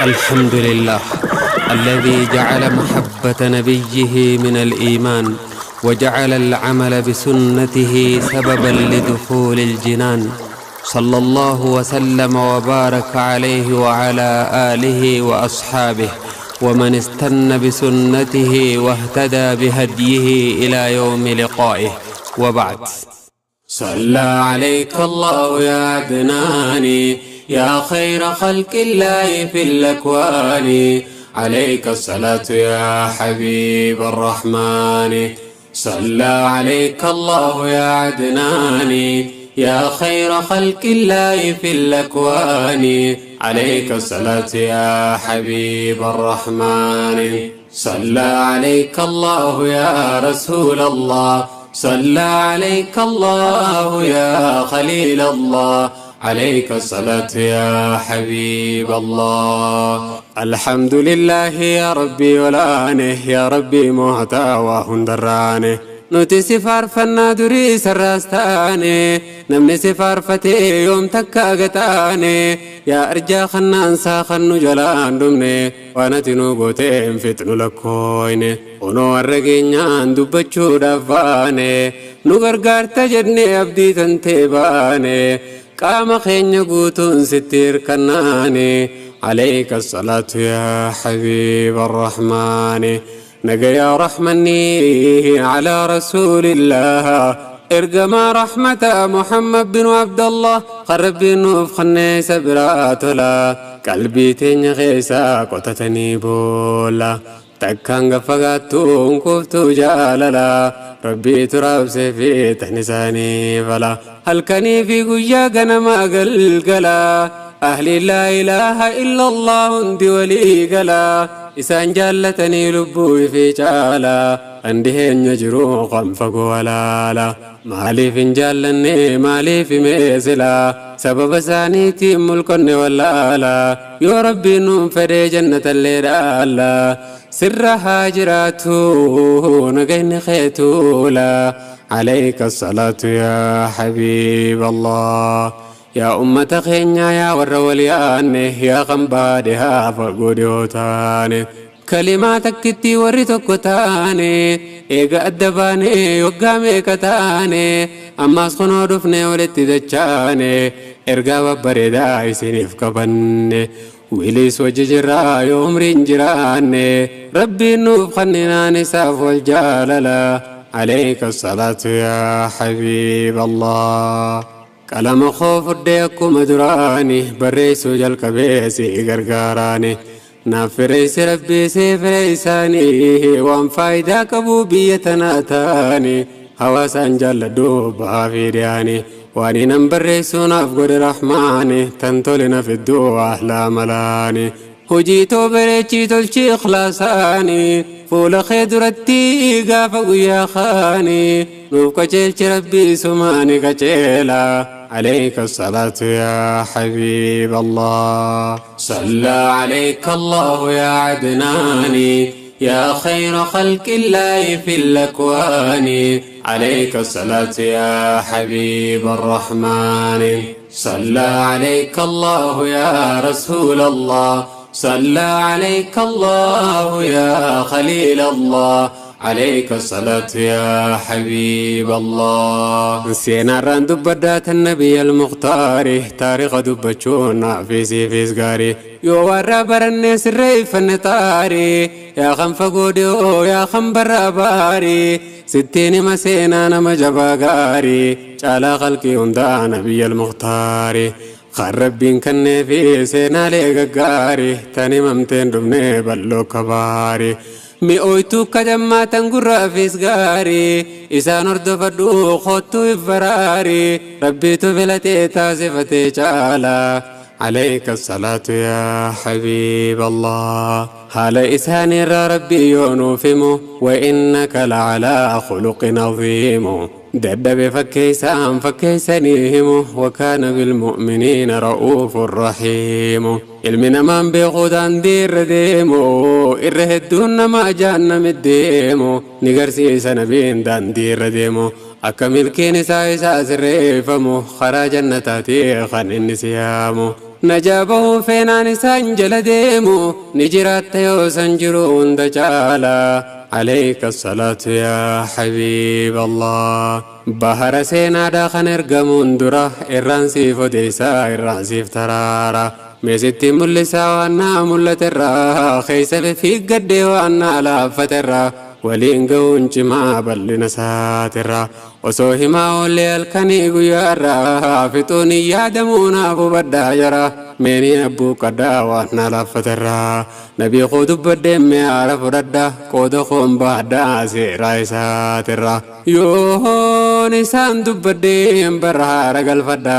الحمد لله الذي جعل محبة نبيه من الإيمان وجعل العمل بسنته سببا لدخول الجنان، صلى الله وسلم وبارك عليه وعلى آله وأصحابه ومن استنى بسنته واهتدى بهديه إلى يوم لقائه، وبعد. صلى عليك الله يا عدناني يا خير خلق الله في الأكوان، عليك الصلاة يا حبيب الرحمن. صلى عليك الله يا عدناني يا خير خلق الله في الأكوان، عليك الصلاة يا حبيب الرحمن. صلى عليك الله يا رسول الله، صلى عليك الله يا خليل الله، عليك الصلاة يا حبيب الله. الحمد لله يا ربي ولانه يا ربي مهتا وهندرانه، nuti si faarfannaa durii sarraas taane, namni si faarfatee yoom takka gataane, yaa arjaa kannaansaa kan nu jalaan dhumne, waan ati nu gooteen fixnu lakkooyne, kunoo har'a geenyaan dubbachuudhaaf baane, nu gargaarta jennee abdii tantee baane, qaama keenya guutuun sitti hirkannaane. عليك الصلاة يا حبيب الرحمن. نجا يا رحمني على رسول الله، ارجما رحمة محمد بن عبد الله، قرب نوف خنيس براتلا، قلبي تنغيسا قطتني بولا، تكان قفقاتون كفتو جاللا، ربي تراب سيفي تحنساني فلا، هل كني في قجا قنما قلقلا، أهل لا إله إلا الله اندي ولي قلا، إسان جالتني لبوي في جالا، عندهن يجرو قنفق ولالا، مالي فنجالني مالي في ميزلا، سبب سانيتي ملكن ولالا، يا ربي نوم فري جنة الليلالا، سر هاجراتو نجين خيتولا. عليك الصلاة يا حبيب الله. يا أمة خينيا يا ور وليانه يا خنبادها فقوديوتاني، كلماتك تتي ورتكتاني، إيغا أدباني وقامي كتاني، أما سخنو دفني ولتدجاني، إرقا وبريدا يسينيف كبني، ويليس وججرا يوم رنجراني، ربي نوف خننا نساف والجاللا. عليك الصلاة يا حبيب الله. قلم خوف الديكم دراني بريس جل كبيسي غرغراني، نافريس ربي سيفريساني، وان فايدة كبوبيتنا تاني، هواسان جل دوبا في دياني، واني نمبريسو نافقر رحماني، تنتولنا في الدعاء لا ملاني، هجيتو بريتشي تلشي إخلاصاني، فول خدرتي قافق يا خاني، نوف كجيلش ربي سماني كجيلا. عليك الصلاة يا حبيب الله. صلى عليك الله يا عدناني يا خير خلق الله في الأكوان، عليك الصلاة يا حبيب الرحمن. صلى عليك الله يا رسول الله، صلى عليك الله يا خليل الله، عليك الصلاة يا حبيب الله. سينا ران دبدات النبي المختار، تاريخ دبتشونا في سيف سقاري، يو ورا برنس الريف النطاري، يا خم فقوديو يا خم براباري، ستين ما سينا نما جباغاري، على خلقي وندا نبي المختار، خرب بين كني في سينا لقاري، تاني ممتين دمني بلو كباري، mi'ooytuu akka jammaatan gurraafis gaarii, isaan hordofadhu kottu iffaraari, rabbiitu filatee taasifatee caala. عليك الصلاة يا حبيب الله. هال إسان ربي يونوفمو، وإنك لعلى خلق عظيم، دب فكيسان فكيسانيهم، وكان بالمؤمنين رؤوف رحيم، علمنا من بخدان دير ديمو، إرهدون ما جانا مديمو، نقرسي سنبين دان دير ديمو، أكمل كين سايسا سريفمو، خراج النتاتي خان النسيامو، Najaa bahuu feenaan isaan jala deemu ni jiraatta yoo san jiru hunda caala. عليك الصلاة يا حبيب الله. Bahara seenaadhaa kan ergamuun dura irraan siif odeessaa, irraan siif taraara. Meesitti mul'isaa waan naa mul'aterraa, keessa fiiggadhee waan naa laaffaterraa, waliin ga'uun cimaa bal'ina isaatirraa. Osoo himaa oollee halkanii guyyaarraa fixuun hin yaadamuu, naaf hubadhaa jara. Meeni abbuu qaddaa waan naa laaffaterraa. Nabii koo dubbadhee mi'aara fudhadha, qooda koon baadhaa seeraa isaatirraa. Yoon isaan dubbadheen barra haara galfadha.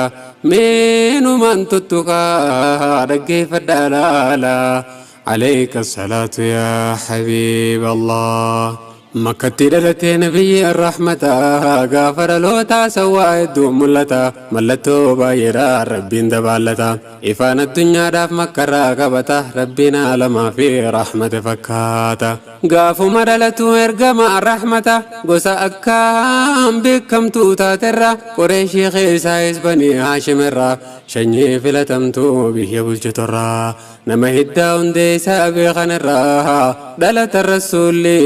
Meenumaan tuttuqaa dhaggeeffadhaa laala. عليك الصلاة يا حبيب الله. Makkatti dhalatee nabiyyi rahmata, gaafa dhalootaa sawwaa hedduu mul'ata. Mallattoo baay'eedha Rabbiin dabaallata. Ifaan addunyaadhaaf makkarraa qabata, Rabbiin alamaa fi rahmata fakkaata. Gaafuma dhalatu ergama rahmata, gosa akkaan beekamtuu taaterra, Qureeshii keessaayis Banii Haashimirra, shanyii filatamtuu biyya bulchiturraa, nama hiddaa hundee isaa beekanirraa dhalata rasuulli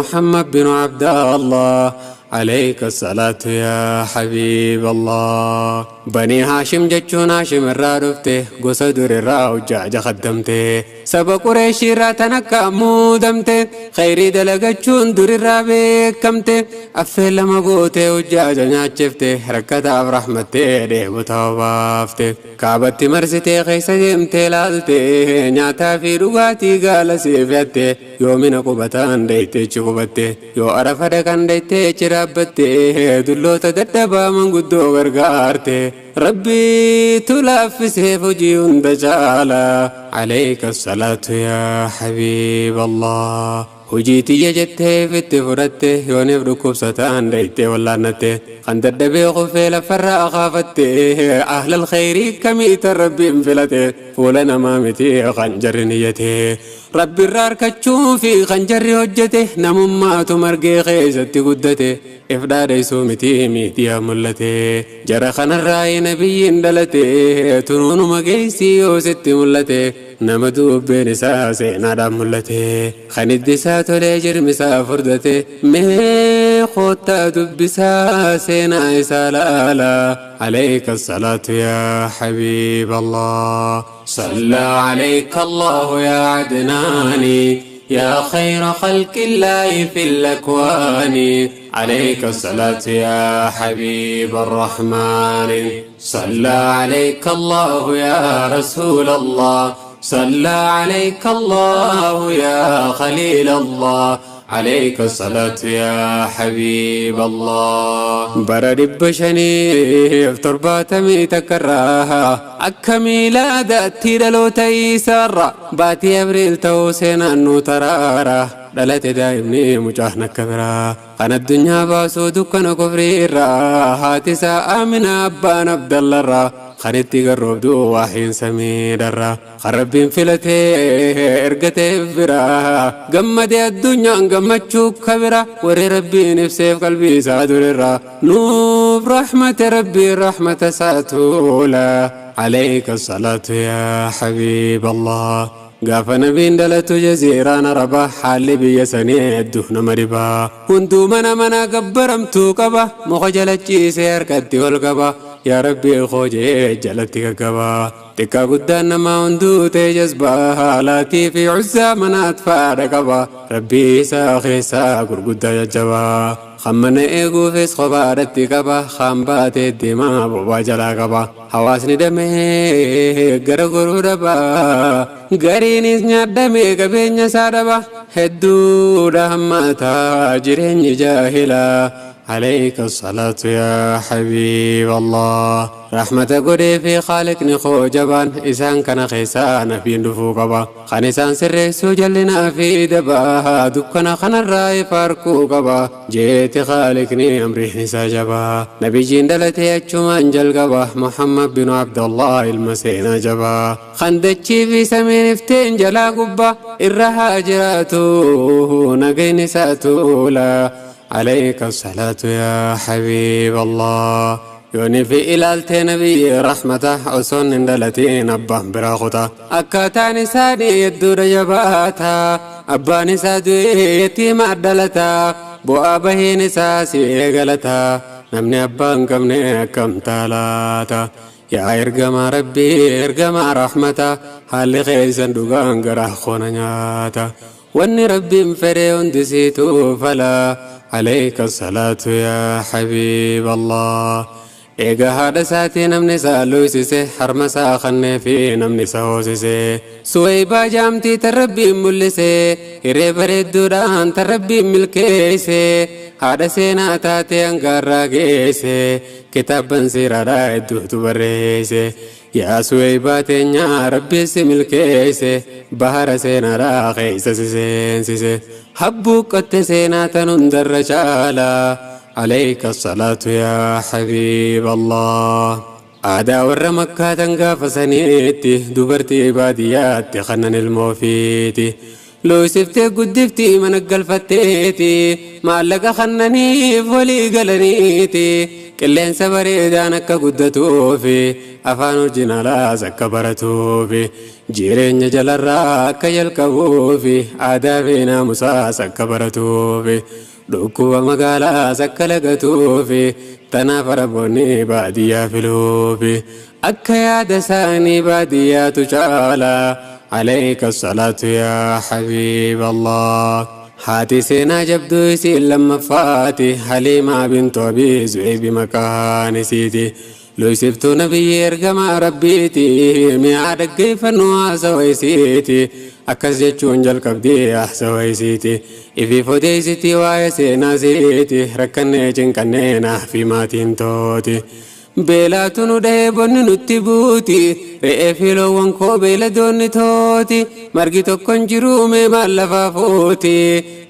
محمد بن عبد الله. عليك الصلاة يا حبيب الله. بني هاشم جتشون هاشم الرادفته، قصة در الراو جاجة خدمته، سبا قريشي راتنكا مودمته، خيري دلقتشون در الرابي كمته، أفل لما قوته وجاجة ناچفته، ركتا برحمته ديبو توبافته، كعبتي مرستي خيسة ديمته لالته، نياتا في رغاتي قال سيفيته، يومنا قبتان ديتي قبته، يو عرفة كان ديتي dhaabbattee, dulloota dadhabaa manguddoo gargaarte, Rabbiitu laaffiseef hojii hunda caala. عليك الصلاة يا حبيب الله. Hojii tiyya jettee itti fudhatte, yooniif dhukkubsataan dheeytee wallaannatte, kan dadhabee qufee lafarraa kaafatte, ahlal khayrii kamiita Rabbiin filate, fuula namaa miti kan jarri niyyate, Rabbiirraa harkachuu fi kan jarri hojjete, namummaatu margee keessatti guddate, if dhaadheessuu miti miidiyaa mul'ate. Jara kanarraa nabiyyiin dhalate, tunuunuma geessii yoo sitti mul'ate, nama dubbeen isaa seenaadhaan mul'ate, kan iddi isaa tolee jirmi isaa furdate, mee koottaa dubbisaa seenaa isaa laala. عليك الصلاة يا حبيب الله. صلى عليك الله يا عدناني، يا خير خلق الله في الأكوان. عليك الصلاة يا حبيب الرحمن. صلى عليك الله يا رسول الله. صلى عليك الله يا خليل الله. عليك الصلاة يا حبيب الله. Bara 570 takkarraa akka miilaadaatti dhaloota isaarra, baatii Abriil ta'uu seenaan nu taraara, dhalate daa'imni mucaan akka biraa kan addunyaa baasuu dukkana kufrii irraa, haati isaa Amina, abbaan Abdallarraa, kan itti garroobdu waahiin samiidharra, kan Rabbiin filatee ergateef bira, gammadee addunyaan gammachuu kabira, warri Rabbiin ibseef qalbii isaa durirra, nuuf rahmate Rabbiin rahmata isaa tuula. عليك الصلاة يا حبيب الله. Gaafa nabiin dhalatu jaziiraan Arabaa haalli biyya sanii hedduu nama dhibaa. Hunduu mana mana gabbaramtuu qaba, muka jala ciisee harkatti ol qaba, yaa Rabbii koo jee jalatti gaggabaa. Xiqqaa guddaan namaa hunduu ta'e jazbaa, Laatii fi Cuzzaa manaat faadha qaba, Rabbii isaa keessaa gurguddaa jajjabaa. Kan mana eeguufis kophaadhatti qaba, kan baatee deemaa bobaa jalaa qaba. Hawaasni damee gara goruu dhaba, gariinis nyaadhamee qabeenya isaa dhaba. Hedduudha hammaataa jireenyi jaahilaa. عليك الصلاة يا حبيب الله. رحمة قدي في خالقني خو جبان، إسان كان خيسان في دفو قبا، خان إسان سر سجلنا في دبا، دكنا خان الراي فاركو قبا، جيت خالقني أمري نسا جبا. نبي جين دلتي أجمان جل قبا، محمد بن عبد الله المسينا جبا، خندتشي في سمين افتين جلا قبا، إرها جراتو نقين ساتولا. عليك الصلاة يا حبيب الله. Yoonii fi ilaaltee nabiyyi rahmata osoon hin dhalatiin abbaan biraa kuta. Akkaataan isaanii hedduudha jabaata. Abbaan isaa du'ee yatiima dhalata. Bu'aa bahiin isaa si eegalata. Namni abbaa hin qabne akkam taalaata. Yaa ergamaa rabbii, ergamaa rahmata, haalli keessan dhugaan garaa koona nyaata. Wanni rabbiin fedhe hundi siitu fala. Alayka salaatu yaa habiib Allah. Egaa haadha isaatii namni isaa luysise, harma isaa kannee fi namni isa hoosise. Suwaybaa jaamtii tan rabbiin mul'ise, hiree bareedduudhaan tan rabbiin milkeesse, haadha seenaa taatee hangaarraa geesse, kitaabban seeraadhaa hedduutu barreesse. Yaa Suwaybaa teenyaa, rabbiin si milkeesse, bahara seenaadhaa keessa si seensise. Habbuuqqatte seenaa tan hundarra caalaa. عليك الصلاة يا حبيب الله. Aadaa warra makkaa tan gaafa saniitti dubartii baadiyyaatti kannan ilmoofiiti. Loosiftee guddiftii mana galfatteeti, maallaqa kannaniif walii galaniiti. Qilleensa bareedaan akka guddatuufi, afaan orjinaalaas akka baratuufi, jireenya jalarraa akka jalqabuufi, aadaa fi naamusaas akka baratuufi, dhukkuba magaalaas akka lagatuufi, tanaaf araboonni baadiyyaa filuufi. Akka yaada isaanii baadiyyaatu caala. عليك الصلاة يا حبيب الله. Haati seenaa jabduu isiin lammaffaati Haliimaa bintu Abii Zu'eebi maqaan isiiti. Loosiftuu nabiyyi ergamaa rabbiiti. Mi'aa dhaggeeffannu haasawa isiiti. Akkas jechuun jalqabdii haasawa isiiti. Ifiif odeessitii waa'ee seenaa isiiti. Rakkannee cinqannee naaf fi maatiin tooti. Beelaatu nu dhahee, bonni nutti buuti. Re'ee fi loowwan koo beeyladoonni tooti. Margi tokko hin jiru, mee maal lafaa fuuti.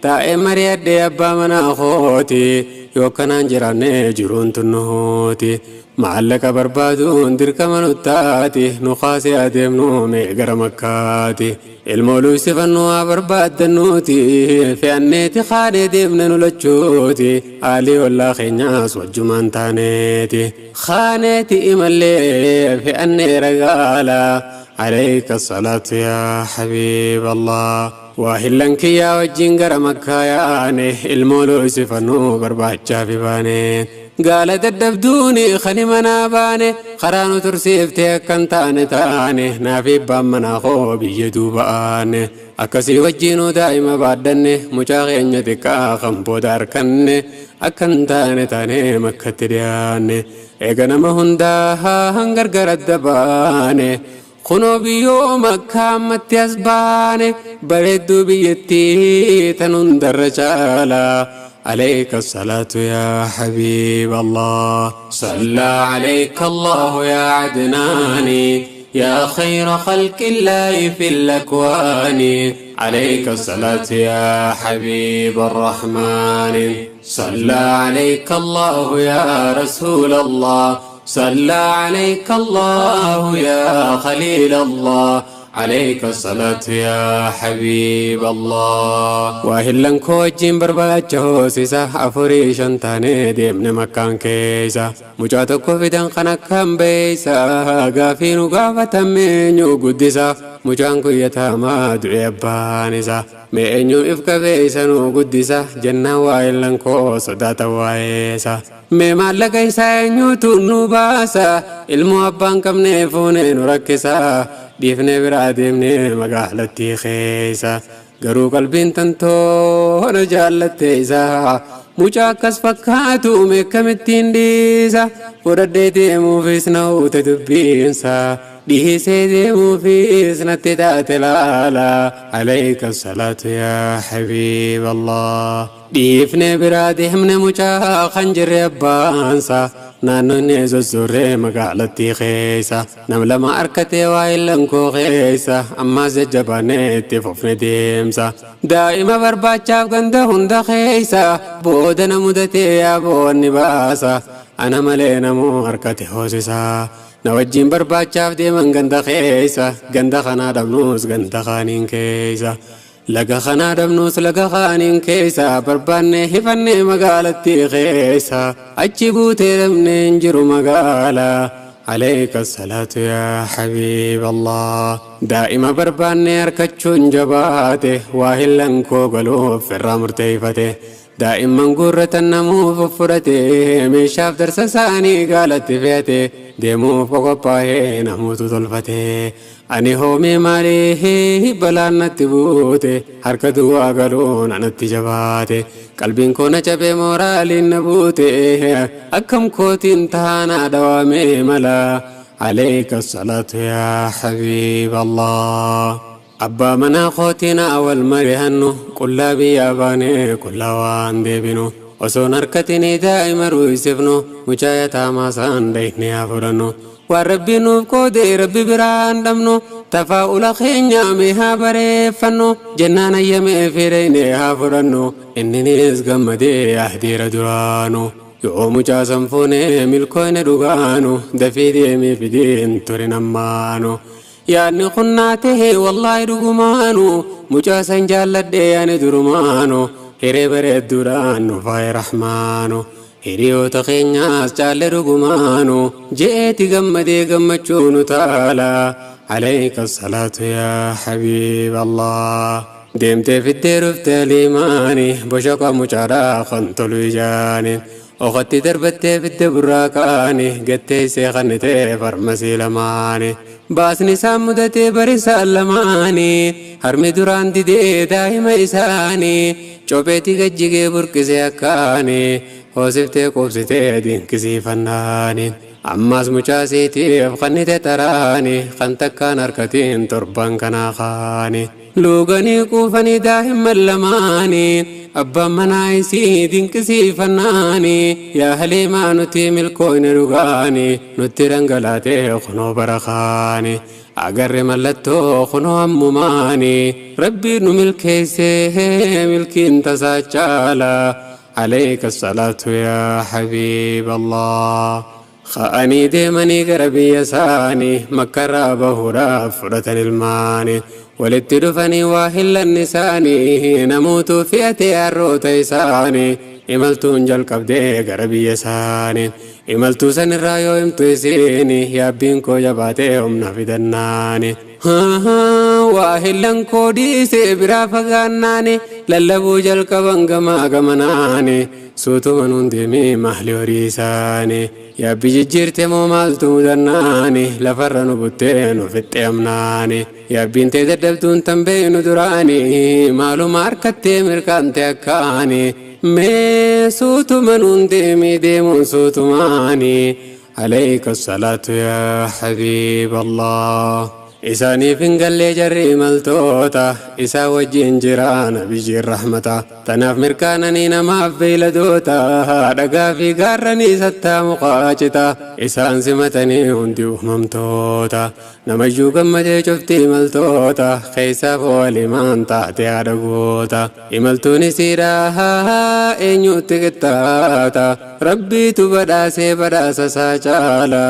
Taa'ee mari'adhee abbaa manaa kooti. Yoo akkanaan jiraanne jiruun tunnuuti. Maallaqa barbaaduun dirqama nuttaati. Nu kaasee adeemnu mee gara makkaati. Ilmoo luusifannuu haa barbaaddannuuti. Fe'anneeti kaanee deemne nu lachuuti. Haalii ollaa keenyaas wajjumaan taaneeti. Kaaneeti imallee fe'annee ragaala. عليك الصلاة يا حبيب الله. Waahillan kiyyaa wajjin gara makkaa yaane, ilmoo luusifannuu barbaachaa fi baane. Gaala daddabduuni kani manaa baane, karaa nu tursiiftee akkan taane taane, naafi abbaan manaa koo biyya duuba aane. Akkasii wajjinuu daa'ima baadhanne, mucaa keenya xiqqaa kan booda harkanne, akkan taane taane makkatti dhiyaanne. Eega nama hundaa hangargar adda baane. Kunoo biyyoo makkaa ammatti as baane, bareedduu biyyattii tan hundarra caalaa. عليك الصلاة يا حبيب الله. صلى عليك الله يا عدناني، يا خير خلق الله في الأكوان. عليك الصلاة يا حبيب الرحمن. صلى عليك الله يا رسول الله. صلى عليك الله يا خليل الله. عليك الصلاة يا حبيب الله. Waahillan koo wajjin barbaacha hoosisa, afurii shan taanee deemne makkaan keessa. Mucaa tokko fidan kan akkaan beeysa, gaafii nu gaafatame eenyu guddisa? Mucaan kun yataamaa, du'e abbaan isaa. Mee eenyu if qabeessa nu guddisa jennaan, waahillan koo sodaatan waa'eessa. Mee maallaqa isaa eenyutu nu baasa? Ilmoo abbaan qabne fuunee nu rakkisa. Dhiifnee biraa deemnee magaalattii keessa. Garuu qalbiin tantoona jaallatte isaa. Mucaa akkas fakkaatu meekkamittiin dhiisa? Fudhadhee deemuufis na huute dubbiinsa. Dhiisee deemuufis natti taate laala. عليك الصلاة يا حبيب الله. Dhiifnee biraa deemne mucaa kan jirre abbaansa. Naannoonni zozzorree magaalattii keessa. Nam lama harkatee waa illan koo keessa. Ammaas jajjabaannee itti fufne deemsa. Daa'ima barbaachaaf ganda hunda keessa. Booda na mudatee yaa baasa. Ana malee namuu harkate hoosisaa. Na wajjin barbaachaaf deeman ganda keessa. Ganda kanaa dhabnuus ganda kaaniin keessa. Laga kanaa dhabnuus laga kaaniin keessa barbaanne hifanne magaalatti keessa achi buutee dhabne hin jiru magaalaa. عليك الصلاة يا حبيب الله دائما برباني أركتشون جباته واهلن كوغلو في الرامر تيفته دائما قرة النمو ففرته من شاف درس ساني قالت فيته ديمو فوق نموت طلفته أني هومي مالي بلان نتبوته حركة واقلون أنا التجباته قلبي كون جبه مورالي نبوته أكم كوتين تانا دوامي ملا عليك الصلاة يا حبيب الله أبا منا خوتنا أول مرهنو كل بياباني كل وان ديبنو وسون حركتني دائما رويسفنو مجايتا ما سان ديني أفرنو وربي نوف كودي ربي بران دمنو تفاؤل خينيا مها بريفنو جنان يمي فيريني هافرنو إنني إسقمدي أهدي ردرانو يوم جاسم فوني ملكوين دوغانو دفي ديمي في دين تورين أمانو yaadni qunnaa tahe wallaahi dhugumaanu mucaa san jaalladhe ani durumaanu hiree bareedduudhaan nu faaya rahmaanu hiriyoota keenyaas caalle dhugumaanu je'eeti gammadee gammachuu nu taala. عليك الصلاة يا حبيب الله deemtee fiddee dhufte liimaani boshoqa mucaadhaa kan tolu ijaani Oqotti darbattee fidde burraaqaani gattee isee kannitee farmasii lamaani baasni isaan mudatee barisaan lamaani harmi duraan didee daa'ima isaanii copheetti gajjigee burqisee akkaani hoosiftee quubsitee dinqisiifannaani ammas mucaa siitiif kannite taraani kan takkaan harkatiin torban kanaa kaani luuganii quufanii daa'imman lamaanii abbaan manaa isii dinqisiifannaani yaa haliimaa nuti milkooyne dhugaani nutti dhangalaatee kunoo barakaani agarre mallattoo kunoo ammumaani rabbii nu milkeessee milkiin tasaa caala. عليك الصلاة يا حبيب الله خأني ديمني قربي يساني مكة بهورا فرة الماني ولدت دفني واهل النساني نموت فئتي الروت إساني إملتون جل قبدي قربي يساني إملتو سن الرايو إمتو سيني يا بينكو جباتي أمنا في دناني واهلن كودي سيبرا فغاناني للبو جل قبن غما غمناني suutuma nuun deemee mahli horii isaanii yaabbi jijjiirte moo maaltu mudannaani lafarra nu buttee nu fixxe amnaani yaabbiin tee dadhabduun tan beeynu duraani maaluma harkattee mirkaante akkaani mee suutuma nuun deemee deemuun suutumaani. عليك الصلاة يا حبيب الله isaaniif hin gallee jarri imaltoota isaa wajjin jiraana biyyiin rahmata tanaaf mirkaananii namaaf beeyladoota dhagaa fi gaarranii sattaa muqaacita isaan simatanii hundi uumamtoota namayyuu gammadee cufti imaltoota keessaaf walimaan taate haadha goota imaltuun isiidhaa eenyutti qixxaata rabbiitu badhaasee badhaasa isaa caala.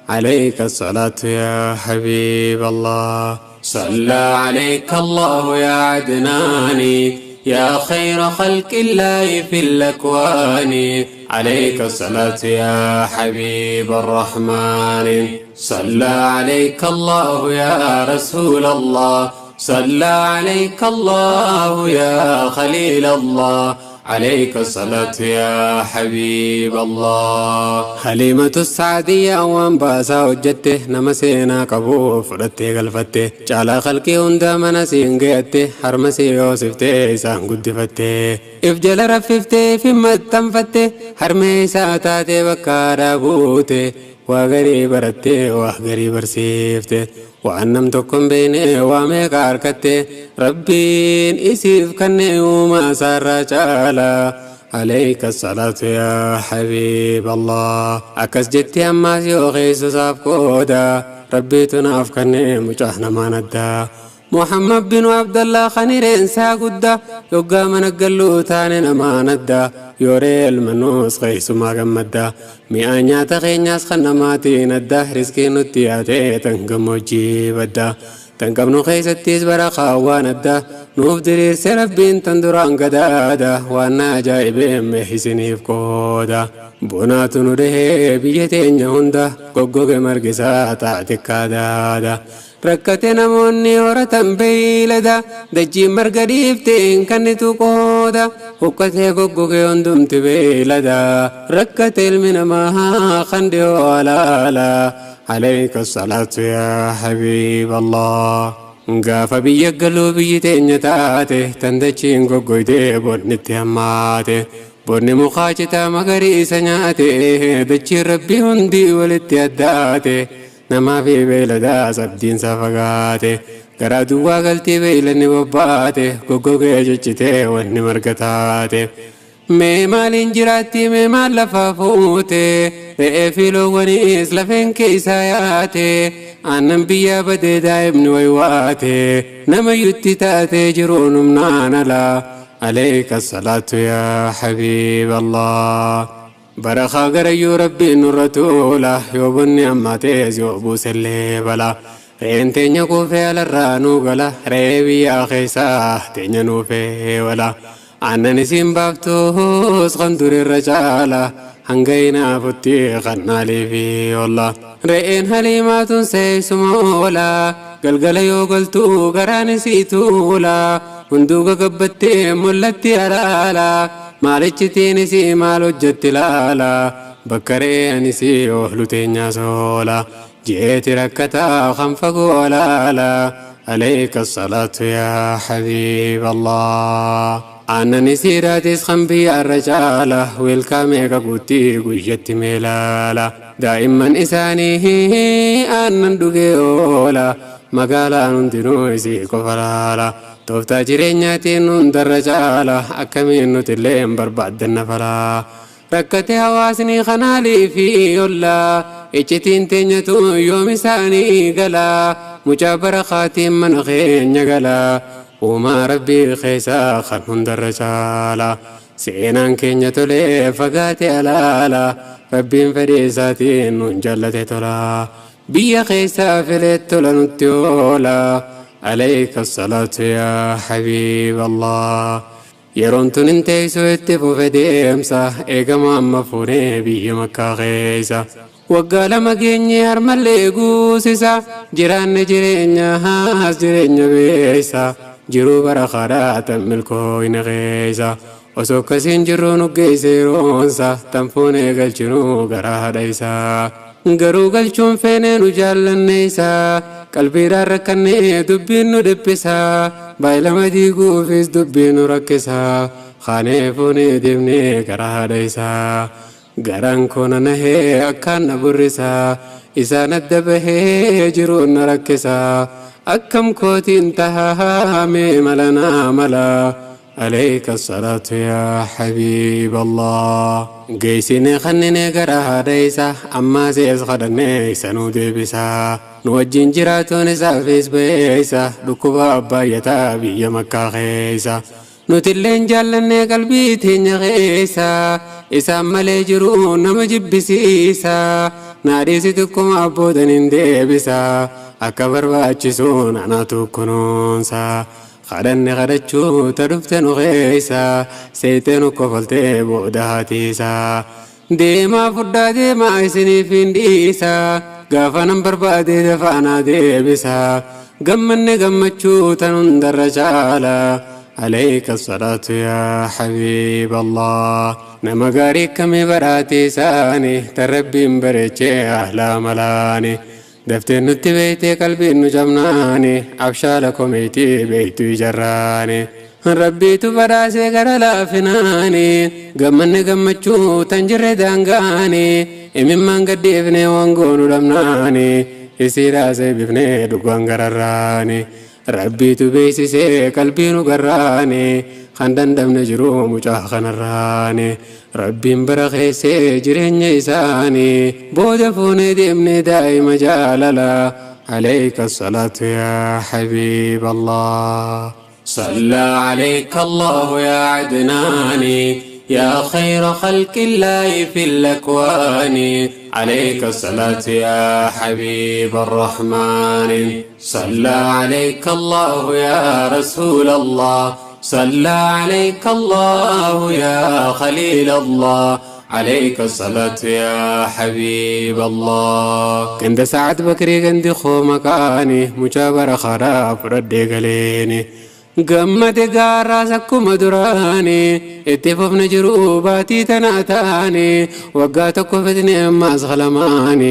عليك الصلاة يا حبيب الله صلى عليك الله يا عدناني يا خير خلق الله في الأكوان عليك الصلاة يا حبيب الرحمن صلى عليك الله يا رسول الله صلى عليك الله يا خليل الله عليك الصلاة يا حبيب الله حليمة السعدية وان باسا وجدته نمسينا قبو فرته قلفته جعل خلقي هندا منسين قيته حرمسي يوسفته سان قدفته افجل رففته في متنفته حرمي ساتاتي بكارا بوته وغري برته وغري برسيفته وأنم تكن بيني وميك أركته ربين إسيف كني وما سار جالا عليك الصلاة يا حبيب الله أكس جتي أما سيوغيس صاف كودا ربي تناف كني مجاهنا ما ندى محمد بن عبد الله خنير إنسا قدا يقا من قلو تاني ما ندى يوري المنوس قيس ما قمدا مئة تخينياس خنماتي ندى رزقي نتياتي تنقم وجيبدا تنقم نخيس التيز برقا وندى Nuuf diriirse Rabbiin tan duraan gadaada waan ajaa'ibee meesiniif qooda. Bonaatu nu dhahee biyya teenya hunda goggoge margisaa taate kaadaada. Rakkate namoonni horatan beeylada dachiin marga dhiifteen kannitu qooda. Huqqatee goggoge hundumti beeylada rakkate ilmi namaa kan dhiyoo alaala. عليك الصلاة يا حبيب الله. Gaafa biyya galuu biyyi teenya taate tan dachiin goggoytee bonni itti hammaate. Bonni mukaa citaa magariisa nyaate dachiin Rabbii hundi walitti addaate. Namaa fi beeyladaas abdiinsa fagaate. Garaa duwwaa galtii beeylanni bobbaate goggogee ciccitee wanni marga taate. Mee maaliin jiraatti, mee maal lafaa fuute? Re'ee fi loowwanis lafeen keessaa yaate. Aannan biyyaa badee daa'imni waywaate. Nama yutti taatee jiruun humnaan ala. عليك الصلاة يا حبيب الله. Barakaa garayyuu Rabbiin nurra tuula yoo bunni ammatees yoo buusellee bala. Re'een teenya kuufee alarraa nuu gala, re'ee biyyaa keessaa teenya nuufee wala. Aannan isiin baaftus kan durirra caala hanga hinaafutti kannaalii fi olla. Re'een haliimaatun seessuma oola, galgala yoo galtu garaan isii tuula. Hunduu gagabbattee mul'atti alaala, maalichitiin isii maal hojjetti laala. Bakka re'een isii oolu teenyaa soola jeeti rakkataa kan fagoo alaala. عليك الصلاة يا حبيب الله. Aannan isiidhaatis kan biyya irra caala, weelkaa meeqa guutii guyyatti meelaala. Daa'imman isaanii aannan dhugee oola, magaalaan hundinuu isii qofa laala. Tooftaa jireenyaatiin hundarra caala, akkamiin nuti illee hin barbaaddanna falaa. Rakkate hawaasni kanaalii fi ollaa, iccitiin teenyatu yoom isaanii galaa. Mucaa barakaatiin mana keenya galaa. Uumaa Rabbii keessaa kan hundarra caala. Seenaan keenya tolee fagaate alaala. Rabbiin fedhii isaatiin nuun jaallate tola. Biyya keessaa filee tola nutti oola. عليك الصلاة يا حبيب الله. Yeroon tun hin teessu itti fufe deemsa, eegama amma fuunee biyya Makkaa keessa. Waggaa 2 geenye harmallee guusisa, jiraanne jireenya haas jireenya beessa. Jiruu bara kadhaa tan milkooyne keessa. Osoo akkasiin jirru nu geesse yeroonsa tan fuunee galchinuu gara haadha isaa. Garuu galchuun feenee nu jaallanne isaa, qalbiidhaan rakkannee dubbiin nu dhiphisa. Baay'ilama diiguufis dubbiin nu rakkisa. Kaanee fuunee deemnee gara haadha isaa. Garaan koo na nahee akkaan na burrisa. Isaan adda bahee jiruun na rakkisa. Akkam kootiin tahaa mee mala naa mala. عليك الصلاة يا حبيب الله. Geessinee kanneen gara haadha isaa, ammaa sees kadhannee isa nu deebisa. Nu wajjin jiraatuun isaafis beeysa, dhukkuba abbaayyataa biyya Makkaa keessa. Nutilleen jaallannee qalbii teenya keessa, isaan malee jiru nama jibbisiisa. Naadhiisi xiqquma abbootan hin deebisa, akka barbaachisuun anatu kunuunsa. Kadhanne kadhachuu ta dhufte nu keessa, seetee nu kofaltee booda haatiisa. Deemaa fudhaa deemaa isiniif hin dhiisa, gaafa nan barbaade dafaanaa deebisa. Gammanne gammachuu tan hundarra caala. عليك الصلاة يا حبيب الله. Nama gaarii akkamii badhaate isaanii tan Rabbiin bareechee ahlaa malaani. Dafteen nutti beeytee qalbiin nu cabnaani, abshaala komeetii beeytu ijarraani. Rabbiitu badhaasee gara laafinaani, gammanne gammachuu tan jirre daangaani. Imimmaan gaddiifnee waan goonu dhabnaani, isiidhaasee bifnee dhugaan gararraani. Rabbiitu beeksisee qalbii nu garraani, kan dandamne jiru mucaa kanarraani. Rabbiin bara keessee jireenya isaanii booda fuunee deemnee daa'ima jaalala. عليك الصلاة يا حبيب الله. صلى عليك الله يا عدناني. يا خير خلق الله في الأكوان عليك الصلاة يا حبيب الرحمن صلى عليك الله يا رسول الله صلى عليك الله يا خليل الله عليك الصلاة يا حبيب الله كنت سعد بكري كنت خو مكاني مجابر خراب ردي قليني gammade gaarraas akkuma duraani itti fufne jiru baatii tanaa taani waggaa tokko fitne ammaas qalamaani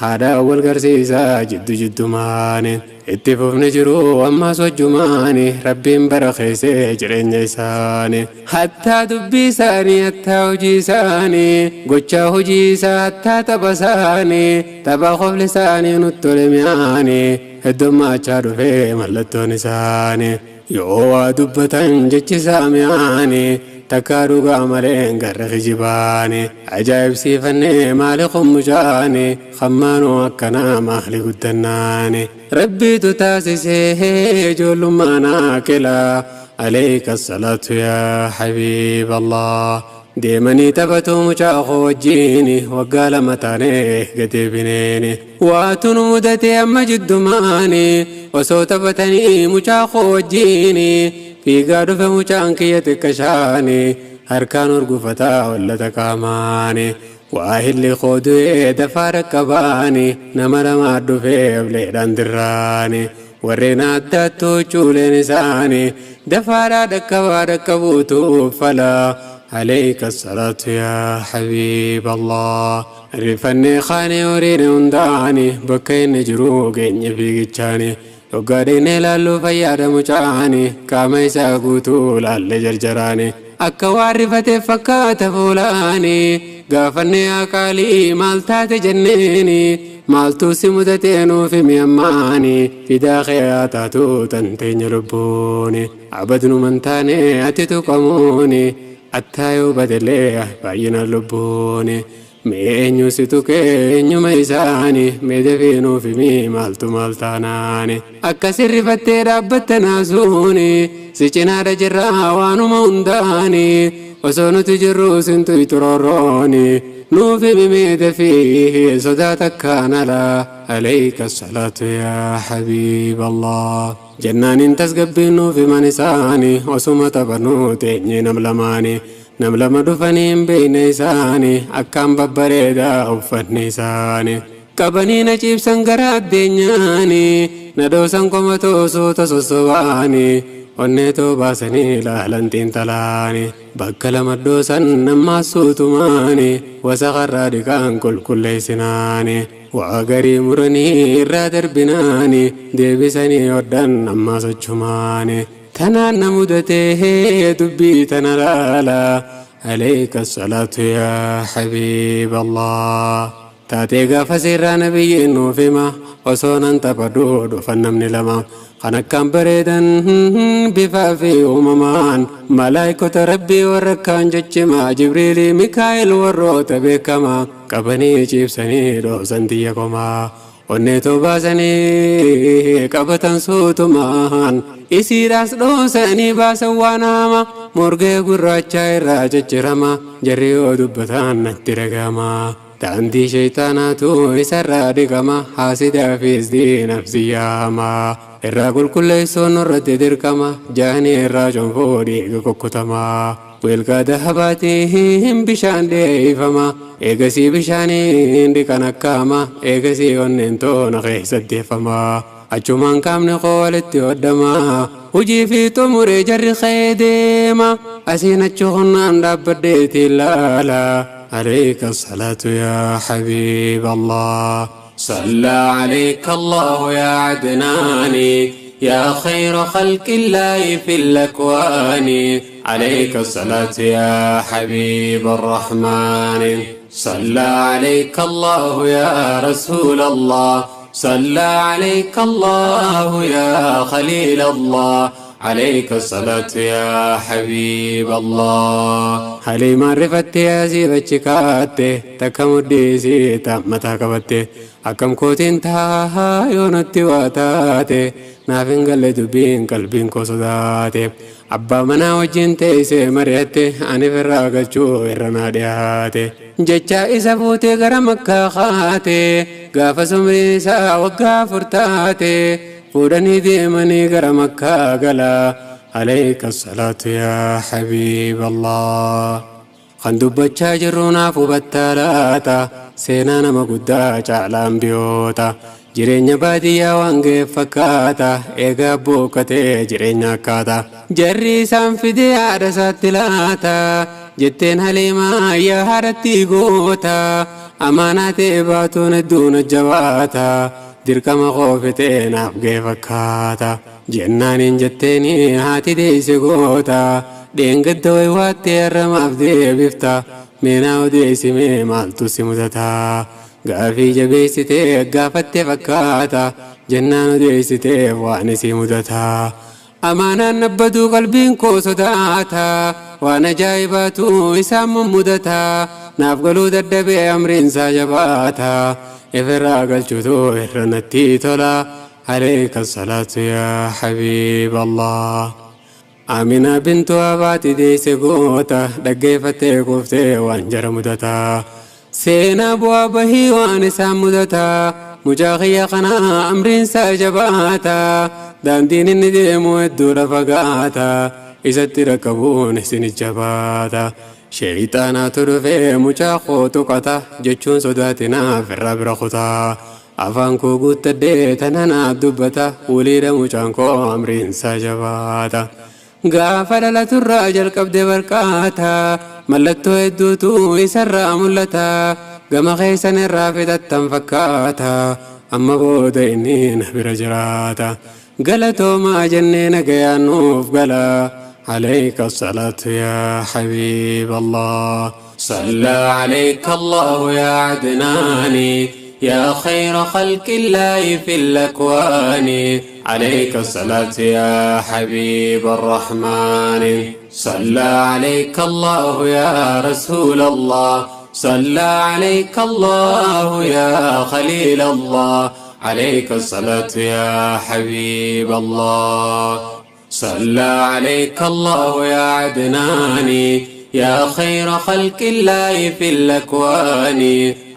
haadha wal garsiisaa jiddu jiddumaani itti fufne jiru ammaas wajjumaani rabbiin bara keesse jireenya isaani hattaa dubbii isaanii hattaa hojii isaanii gochaa hojii isaa hattaa tapha isaanii tapha qofli isaanii nutti tole mi'aani heddummaachaa dhufee mallattoon isaanii. Yoo waa dubbatan jechi saami'aani takkaa dhugaa malee garra kijibaani ajaa'ibsiifannee maali qommucaani hammaanuu akkanaa maali guddannaani rabbiitu taasisee ijoollummaa naa kila عليك الصلاة يا حبيب الله deemanii taphatu mucaa koo wajjiini waggaa 2 taanee gatee bineeni waatu nu mudate amma jiddumaani osoo taphatanii mucaa koo wajjiini fiigaa dhufe mucaan kiyya xiqqashaani harkaan urgufataa wallata qaamaani waa hilli koo du'ee dafaa raqqabaani nama lamaa dhufee ableedhaan dirraani warreen addaattuu cuuleen isaanii dafaadhaa dhaqqabaa dhaqqabuutu uffala عليك الصلاة يا حبيب الله رفني خاني وريني ونداني بكين جروقين في جتشاني وقاريني لالو فياد مجاني كما يساقوتو لال جرجراني أكوارفتي فكات فولاني قافني أكالي مالتا تجنيني مالتو سمدتينو في ميماني في داخل تاتو تنتين لبوني عبدنو من تاني أتتو قموني Attaayoo badellee baay'ina lubbuuni mee eenyu si tuqee eenyuma isaani mee dafee nuuf himi maaltu maal taanaani akka sirrifattee dhaabbatta naasuuni si cinaadha jirraa waanuma hundaani osoo nuti jirru sintu iturorrooni nuuf himi mee dafee sodaa takkaan alaa عليك الصلاة يا حبيب الله جنان تسقبين في من إساني وسمة بنوت نملماني نملم دفنين بين إساني أكام ببريدا أفن إساني قبني نجيب سنقرات دينياني ندو سنقمتو سوت سوسواني onnee baasanii laalan xiinxalaani bakka lama dhoosan nama suutumaani wasaqarraa dhiqaan qulqulleessinaani waa garii muranii irraa darbinaani deebisanii hodhan amma sochumaani tanaan na mudatee dubbii tana laala عليك الصلاة يا حبيب الله taatee gaafa seerraa nabiyyiin nuuf hima osoo nan taphadhu dhufan namni lama kan akkaan bareedan bifaa fi uumamaan malaayikota rabbii warra akkaan jechimaa jibriilii mikaa'el warroota beekamaa qabanii ciibsanii dhoofsan xiyya komaa onneetoo baasanii qabatan suutumaan isiidhaas dhoosanii baasan waan haama morgee gurraachaa irraa ciccirama jarri yoo dubbatan natti dhagama. Daandii shayxaanaatu isarraa dhiqama haasidaa fi diinaaf siyaama irraa qulqulleessuun nurratti dirqama jaanii irraa confoo dhiiga kukkutama weelkaa dahabaatiin bishaan dheeyfama eegasii bishaaniin dhiqan akkaama eegasii onneen toona keessatti achumaan qaamni koo walitti hodhama hojii fi xumuree jarri ka'ee deema asiin achi hunnaan dhaabbadheetiin laala عليك الصلاة يا حبيب الله صلى عليك الله يا عدناني يا خير خلق الله في الأكوان عليك الصلاة يا حبيب الرحمن صلى عليك الله يا رسول الله صلى عليك الله يا خليل الله عليك الصلاة يا حبيب الله حليما رفت يا زيبتشكاتي تكمدي تامتا كبتي أكم كوتين تاها يونتي واتاتي Naaf hin galle dubbiin qalbiin koo sodaate. Abbaa manaa wajjin teessee mari'atte, ani firraa galchuu irra naa dhiyaate. Jecha isa fuutee gara Makkaa kaate, gaafa sumriin isaa waggaa 4 taate fuudhanii deemanii gara Makkaa gala. Alayka salaatu yaa habiib Allah. Kan dubbachaa jirru naaf hubattaa laata? Seenaa nama guddaa caalaan biyyoota. Jireenya baadiyyaa waan ga'eef fakkaata, eegaa boqqatee jireenya akkaata. Jarri isaan fidee haadha isaatti laata. Jetteen Haliimaa, yaa haadhatti goota. Amaanaa ta'e baatuun hedduun jabaata. Dirqama koofitee naaf ga'e fakkaata. Jennaaniin jetteeni haati deesse goota. Dheengadda waywaattee har'amaaf deebifta. Meenaa odeessimee maaltu si mudata? Gaafii jabeessitee gaafatte fakkaata. Jennaan odeessitee waan isii mudata. Amaanaan nabbaduu qalbiin koo sodaata. Waan ajaa'ibaatu isaan mummudata. Naaf galuu dadhabee amriinsaa jabaata. Ifirraa galchuutu irra natti tola. Alayka salaatu yaa habiib Allah. Amina bintu abaati deesse goota, dhaggeeffattee kuftee waan jara mudata. Seenaa bu'aa bahii waan isaan mudata. Mucaa kiyya kana amriinsaa jabaata. Daandiin inni deemu hedduudha fagaata. Isatti rakkabuun isin jabaata. Sheeyxaanaatu dhufee mucaa koo tuqata jechuun sodaatinaaf irraa bira kutaa. Afaan koo guuttadhee tana naaf dubbata. Waliidha mucaan koo amriinsaa jabaata. Gaafa dhalaturraa jalqabde barqaata. Mallattoo hedduutu isarraa mul'ata. Gama keessan irraa fixattan fakkaata. Amma booda inni na bira jiraata. Galatoomaa jennee nagayaan nuuf gala. عليك الصلاة يا حبيب الله. صلى عليك الله يا عدناني، يا خير خلق الله في الأكوان. عليك الصلاة يا حبيب الرحمن. صلى عليك الله يا رسول الله. صلى عليك الله يا خليل الله. عليك الصلاة يا حبيب الله. صلى عليك الله يا عدناني، يا خير خلق الله في الأكوان.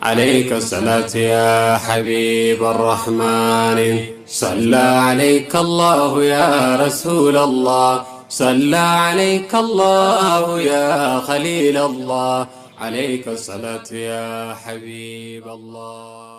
عليك الصلاة يا حبيب الرحمن. صلى عليك الله يا رسول الله. صلى عليك الله يا خليل الله. عليك الصلاة يا حبيب الله.